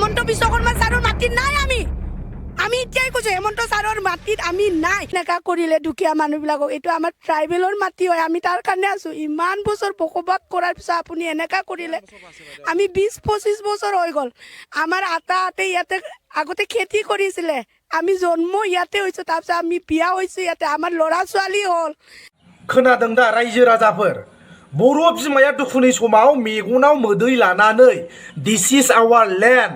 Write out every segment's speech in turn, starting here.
হেমন্ত বিশ্ব শৰ্মা ছাৰৰ মাটিত নাই আমি এতিয়াই কৈছো হেমন্ত ছাৰৰ মাটিত আমি নাই এনেকা কৰিলে দুখীয়া মানুহবিলাকক এইটো আমাৰ ট্ৰাইবেলৰ মাটি হয় আমি তাৰ কাৰণে আছো ইমান বছৰ বসবাস কৰাৰ পিছত আপুনি এনেকা কৰিলে আমি 20-25 বছৰ হৈ গ'ল আমাৰ আটাতে ইয়াতে আগতে খেতি কৰিছিলে আমি জন্ম ইয়াতে হৈছো তাৰপিছত আমি বিয়া হৈছো ইয়াতে আমাৰ ল'ৰা ছোৱালী হ'ল खोनादों दा रायजो राजाफोर बर' बिमाया दुखुनि समाव मेगनाव मोदै लानानै this is our land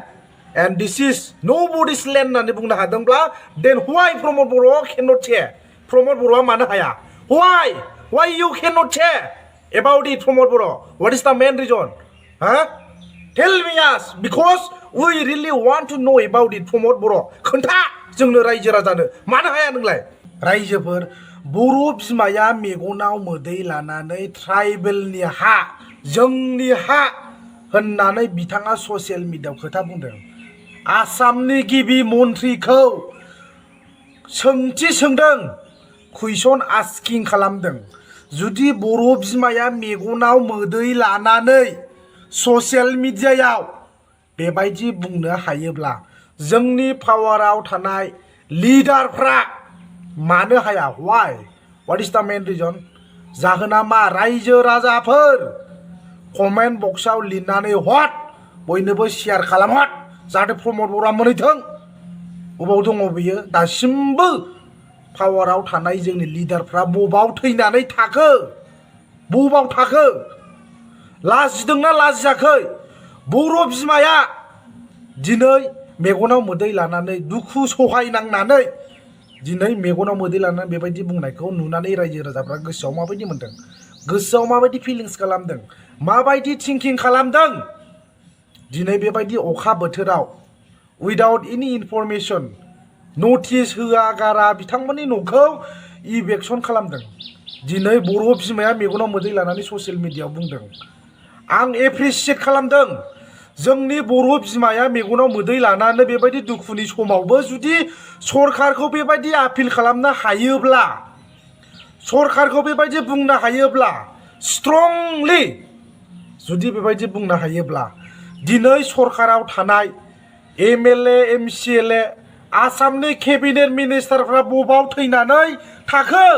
and this is nobody's land होननानै बुंनो हादोंब्ला then why प्रमद बर'आ cannot say प्रमद बर'आ मानो हाया why you cannot say about it Pramod Bodo' what is the main reason huh tell me us because we really want to know about it प्रमद बर' खोन्था जोंनो रायजो राजानो मानो हाया नोंलाय रायजोफोर बर' बिमाया मेगनाव मोदै लानानै ट्राइबेलनि हा जोंनि हा होननानै बिथाङा ससियेल मिडियायाव खोथा बुंदों आसामनि गिबि मन्थ्रिखौ सोंथि सोंदों कुइसन आस्किं खालामदों जुदि बर' बिमाया मेगनाव मोदै लानानै ससियेल मिडियायाव बेबायदि बुंनो हायोब्ला जोंनि पावाराव थानाय लिडारफ्रा मानो हाया why what is the main reason जाहोना मा रायजो राजाफोर कमेन्ट बक्सआव लिरनानै हर बयनोबो शेयार खालाम हर जाहाथे प्रमद बर'आ मोनहैथों बबाव दङ बियो दासिमबो पावाराव थानाय जोंनि लिडारफ्रा बबाव थैनानै थाखो बबाव थाखो लाजिदोंना लाजियाखै बर' बिमाया दिनै मेगनाव मोदै लानानै दुखु सहायनांनानै दिनै मेगनाव मोदै लानानै बेबायदि बुंनायखौ नुनानै रायजो राजाफ्रा गोसोआव माबायदि मोनदों गोसोआव माबायदि फिलिंस खालामदों माबायदि थिंकिं खालामदों दिनै बेबायदि अखा बोथोराव उइदाउट एनि इनफरमेसन नटिस होआगारा बिथांमोननि न'खौ इभेकसन खालामदों दिनै बर' बिमाया मेगनाव मोदै लानानै ससियेल मिडियायाव बुंदों आं एप्रिसियेट खालामदों जोंनि बर' बिमाया मेगनाव मोदै लानानै बेबायदि दुखुनि समावबो जुदि सरकारखौ बेबायदि आपिल खालामनो हायोब्ला सरकारखौ बेबायदि बुंनो हायोब्ला स्ट्रंलि जुदि बेबायदि बुंनो हायोब्ला दिनै सरकाराव थानाय एमएलए एमसिएलए आसामनि केबिनेट मिनिस्टारफ्रा बबाव थैनानै थाखो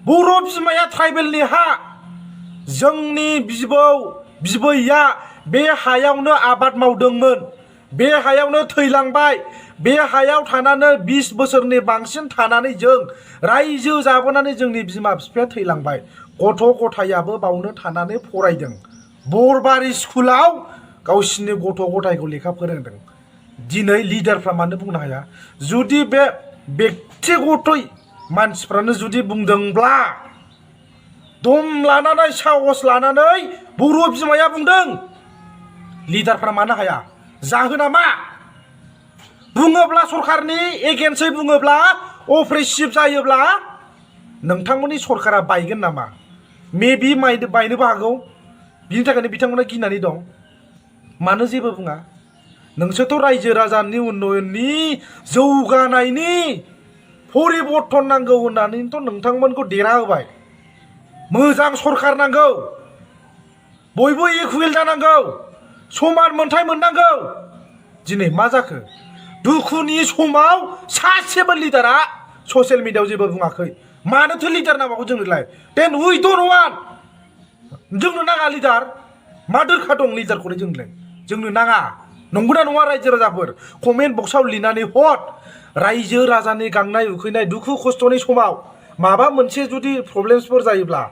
बर' बिमाया ट्राइबेलनि हा जोंनि बिबौ बिबैया बे हायावनो आबाद मावदोंमोन बे हायावनो थैलांबाय बे हायाव थानानै 20 बोसोरनि बांसिन थानानै जों रायजो जाबोनानै जोंनि बिमा बिफाया थैलांबाय गथ' गथायाबो बावनो थानानै फरायदों बरबारि स्कुलाव गावसिनि गथ' गथायखौ लेखा फोरोंदों दिनै लिडारफ्रा मानो बुंनो हाया जुदि बे बेक्तिगतै मानसिफ्रानो जुदि बुंदोंब्ला दम लानानै साहस लानानै बर' बिमाया बुंदों लिडारफ्रा मानो हाया जाहोना मा बुङोब्ला सरकारनि एगेन्स्टै बुङोब्ला अप्रेसिभ जायोब्ला नोंथांमोननि सरकारा बायगोन नामा मेबि बायनोबो हागौ बिनि थाखायनो बिथांमोना गिनानै दं मानो जेबो बुङा नोंसोरथ' रायजो राजानि उन्नयननि जौगानायनि परिबर्तन नांगौ होननानैथ' नोंथांमोनखौ देरहा होबाय मोजां सरकार नांगौ बयबो इकुवेल जानांगौ समान मोनथाय मोननांगौ दिनै मा जाखो दुखुनि समाव सासेबो लिडारा ससियेल मिडियायाव जेबो बुङाखै मानोथो लिडार नांगौ जोंनोलाय देन उइ डन्ट वान्ट जोंनो नाङा लिडार मा दोरखार दं लिडारखौलाय जोंनो नाङा नंगौना नङा रायजो राजाफोर कमेन्ट बक्सआव लिरनानै हर रायजो राजानि गांनाय उखैनाय दुखु खस्थ'नि समाव माबा मोनसे जुदि प्रब्लेम्सफोर जायोब्ला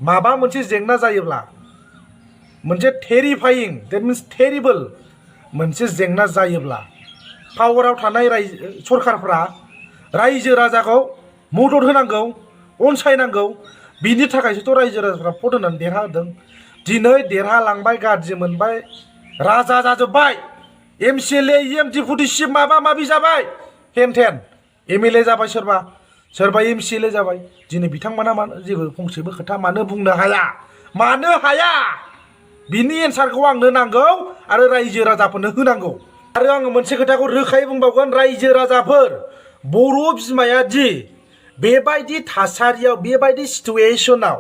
माबा मोनसे जेंना जायोब्ला मोनसे टेरिफाइं देट मिन्स टेरिबल मोनसे जेंना जायोब्ला पावाराव थानाय सरकारफ्रा रायजो राजाखौ मदद होनांगौ अनसायनांगौ बिनि थाखायसोथ' रायजो राजाफ्रा भट होनानै देरहादों दिनै देरहालांबाय गाज्रि मोनबाय राजा जाजोब्बाय एमसिएलए इएम डिपुटि चिफ माबा माबि जाबाय हेन थेन एमएलए जाबाय सोरबा एमसिएलए जाबाय दिनै बिथांमोना मानो जेबो फंसेबो खोथा मानो बुंनो हाया बिनि एन्सारखौ आंनो नांगौ आरो रायजो राजाफोरनो होनांगौ आरो आङो मोनसे खोथाखौ रोखायै बुंबावगोन रायजो राजाफोर बर' बिमाया दि बेबायदि थासारियाव बेबायदि सिटुएशनाव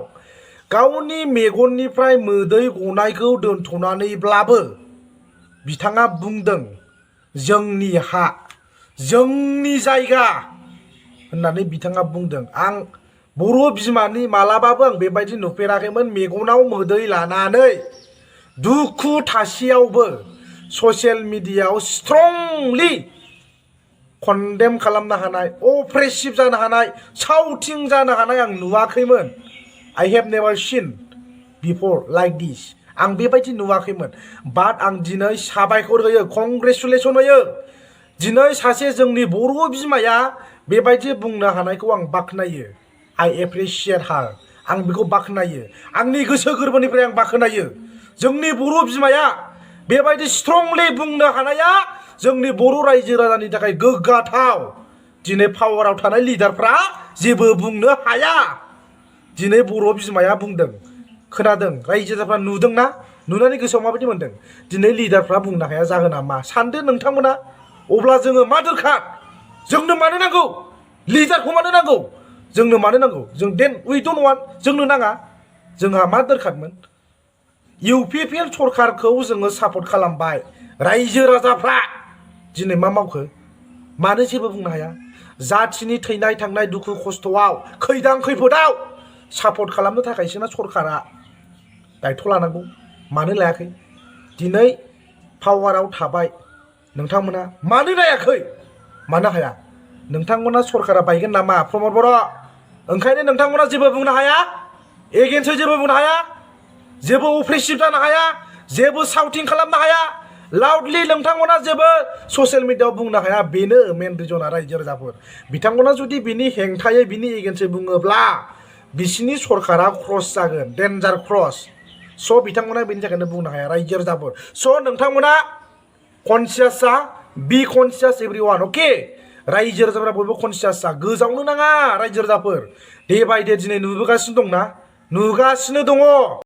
गावनि मेगननिफ्राय मोदै गनायखौ दोनथ'नानैब्लाबो बिथाङा बुंदों जोंनि हा जोंनि जायगा होननानै बिथाङा बुंदों आं बर' बिमानि मालाबाबो आं बेबायदि नुफेराखैमोन मेगनाव मोदै लानानै दुखु थासेयावबो ससियेल मिडियायाव स्ट्रंलि कन्डेम खालामनो हानाय अप्रेसिभ जानो हानाय साउथिं जानो हानाय आं नुवाखैमोन I have never seen before like this आं बेबायदि नुवाखैमोन बाट आं दिनै साबायखर होयो कंग्रेसुलेसन होयो दिनै सासे जोंनि बर' बिमाया बेबायदि बुंनो हानायखौ आं बाख्नायो I appreciate her आं बेखौ बाख्नायो आंनि गोसो गोरबोनिफ्राय आं बाख्नायो जोंनि बर' बिमाया बेबायदि स्ट्रंलि बुंनो हानाया जोंनि बर' रायजो राजानि थाखाय गोग्गाथाव दिनै पावाराव थानाय लिडारफ्रा जेबो बुंनो हाया दिनै बर' बिमाया बुंदों खोनादों रायजो राजाफ्रा नुदोंना नुनानै गोसोआव माबायदि मोनदों दिनै लिडारफ्रा बुंनो हाया जाहोना मा सानदो नोंथांमोना अब्ला जोङो मा दरखार जोंनो मानो नांगौ लिडारखौ मानो नांगौ जोंनो मानो नांगौ जों देन उइ डन्ट वान्ट जोंनो नाङा जोंहा मा दरखारमोन UPPL सरकारखौ जोङो सापर्ट खालामबाय रायजो राजाफ्रा दिनै मा मावखो मानो जेबो बुंनो हाया जाथिनि थैनाय थांनाय दुखु खस्थ'आव खैदां खैफोदाव सापर्ट खालामनो थाखायसोना सरकारा दायथ' लानांगौ मानो लायाखै दिनै पावाराव थाबाय नोंथांमोना मानो नायाखै मानो हाया नोंथांमोना सरकारा बायगोन नामा प्रमद बर' ओंखायनो नोंथांमोना जेबो बुंनो हाया एगेन्सै जेबो बुंनो हाया जेबो अप्रेसिभ जानो हाया जेबो साउटिं खालामनो हाया लाउडलि नोंथांमोना जेबो ससियेल मिडियायाव बुंनो हाया बेनो मेन रिजना रायजो राजाफोर बिथांमोना जुदि बिनि हेंथायै बिनि एगेन्सै बुङोब्ला बिसिनि सरकारा क्रस जागोन डेन्जार क्रस स' बिथांमोना बेनि थाखायनो बुंनो हाया रायजो राजाफोर स' नोंथांमोना कनसियास जा बि कनसियास एभरिवान अके रायजो राजाफोरा बयबो कनसियास जा गोजावनो नाङा रायजो राजाफोर दे बाय दे दिनै नुबोगासिनो दंना नुगासिनो दङ